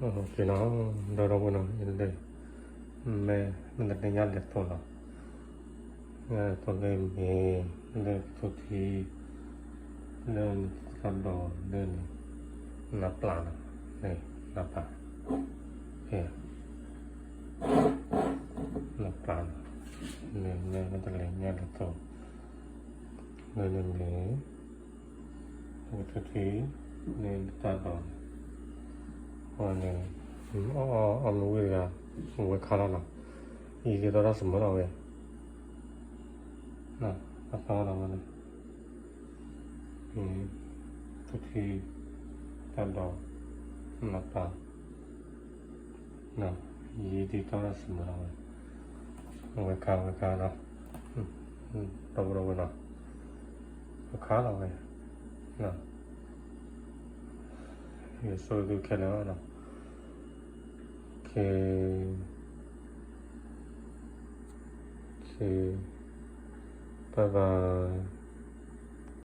က့ၤနီၤ, ဒီဒီပုၢ်နီၤ, မ့ၢ် မ့ၢ်တနံၤညါလဲၤသိးနီၤ, ညါလဲၤသိးလၢမ့ၢ် လၢကထိထံ လၢနတၢ်ဒိးလၢန့ၣ် နပျၢ်နီၤ, န့ၣ် နပျၢ်, နပျၢ်နီၤ, န့ၣ် မ့ၢ်တလဲၤညါလဲၤသိး လၢန့ၣ်မ့ၢ် ကထိထံ န့ၣ်တၢ်ဒိးန့ၣ် အဝဲန့ၣ် အီၣ်အီၣ်မ့ၢ်ဝံၤတဂၤ ဝဲခါလီၤနီၤ, ယံာ်ဒ်သိးတၢ်စမၢလီၤဝဲ, အသီလီၤဝဲန့ၣ် ကထိထံ တၢ်ဒိး နပျၢ် ယံာ်ဒ်သိးတၢ်စမၢလီၤဝဲ, ဝဲခါ ဝဲခါလီၤ, ဒီပုၢ်ဒီဝဲၢ်နီၤ, ဝဲခါလီၤဝဲ, ယဆိၣ်ဂ့ၤသုခဲလၢာ်နီၤ, က့ၤ က့ၤ bye bye.